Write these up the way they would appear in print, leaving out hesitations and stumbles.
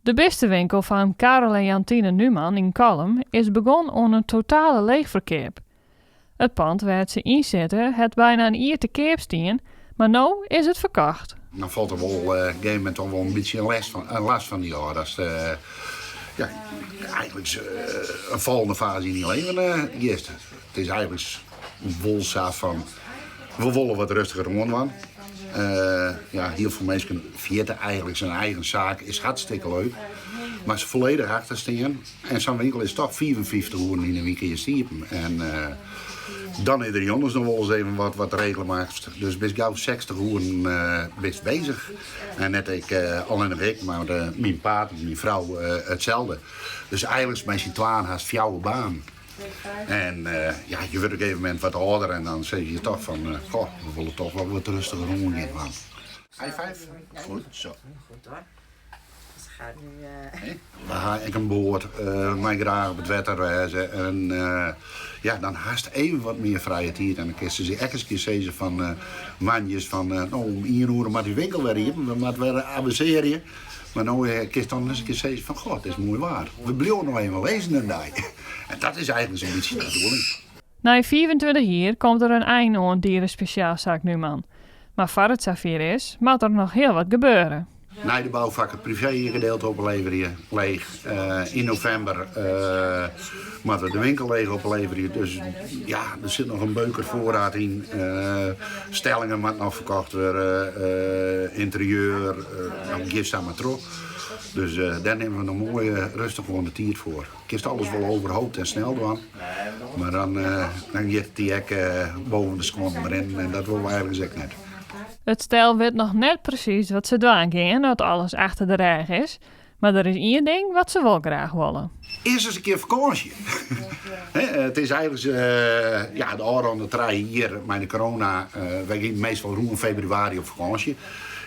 De bistewinkel fan Karel en Jantine Numan yn Kollum is begûn oan in totale leechferkeap. It pand wêr't se yn sitte hat byna in jier te keap stien, mar no is it ferkocht. Dan falt der wol op in gegeven momint toch wol in bytsje in lêst fan, in last fan dy ôf. Datst ja, eigentlik in folgjende faze yn dyn leven giest. It is eigentlik wol sa fan, we wolle wat rêstiger oan dwaan. Ja, hiel folle minsken ferjitte eigentlik syn eigen saak is hartstikke leuk. Mar se folledich achter stean. En sa'n winkel is toch 55 oeren yn 'e wike is iepen. En dan is der jûns noch wolris even wat regele moatst. Dus bist gau 60 oeren bist bezich. En net ik, allinnich ik, mar myn partner, myn frou itselde. Dus eigentlik mei syn twaen hast fjouwer banen. En ja, je wurde op in gegeven momint wat âlder en dan sizze je toch fan, goh, we wolle toch wol wat rêstiger oan gean dwaan. High five. Goed zo. Goed hoor. Ze gaat nu. We ha ek in boat, mei graach op it wetter wêze. En ja, dan hast even wat mear frije tiid. En dan kinst se ek ris in kear sizze fan moandeis fan, no om ien oere moat dy winkel wer iepen, we moatte wer avensearje. Mar no kinst dan ris in kear sizze fan, goh, it is moai waar. We bliuwe noch even lizzen in dei. En dat is eigentlik in bytsje de bedoeling. Nei 25 jier komt der in ein oan dierespesjaalsaak Numan. Mar foar it safier is, moat der noch hiel wat gebeure. Nei de boufak it priveegedeelte opleverje, leech. Yn novimber moatte we de winkel leech opleverje. Dus ja, der sit noch in beuker foarraad yn. Stellingen moatte noch ferkocht wurde, ynterieur, dan giest sa mar troch. Dus dêr nimme we noch moai rêstich oan de tiid foar. Kinst alles wol overhoop en snel dwaan, mar dan, dan giet it dy ek boven de skuon rinnen en dat wolle we eigentlik ek net. It stel wit noch net presys wat se dwaan gean as alles achter de rêch is, mar der is ien ding wat se wol graach wolle. Earst ris in kear fakânsje. It is eigentlik ja, de ôfrûne 3 jier mei de corona, wy gean meastal rûn febrewaris op fakânsje.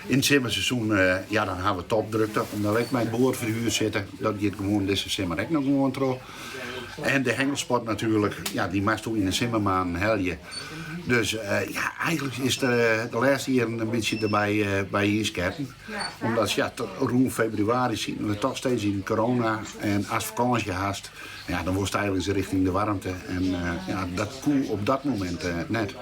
Yn it simmerseizoen, ja, dan ha we topdrukte, omdat we ek mei boatferhuer sitte. Dat giet gewoan dizze simmer ek noch gewoan troch. En de hengelsport natuerlik, ja, dy moatsto yn de simmermaanden helje. Dus ja, eigentlik is de lêste jierren in bytsje derby by ynsketten. Omdat ja, rûn febrewaris sieten we toch steeds yn corona. En ast fakânsje hast, ja, dan wolst eigentlik richting de waarmte. En ja, dat koe op dat momint net.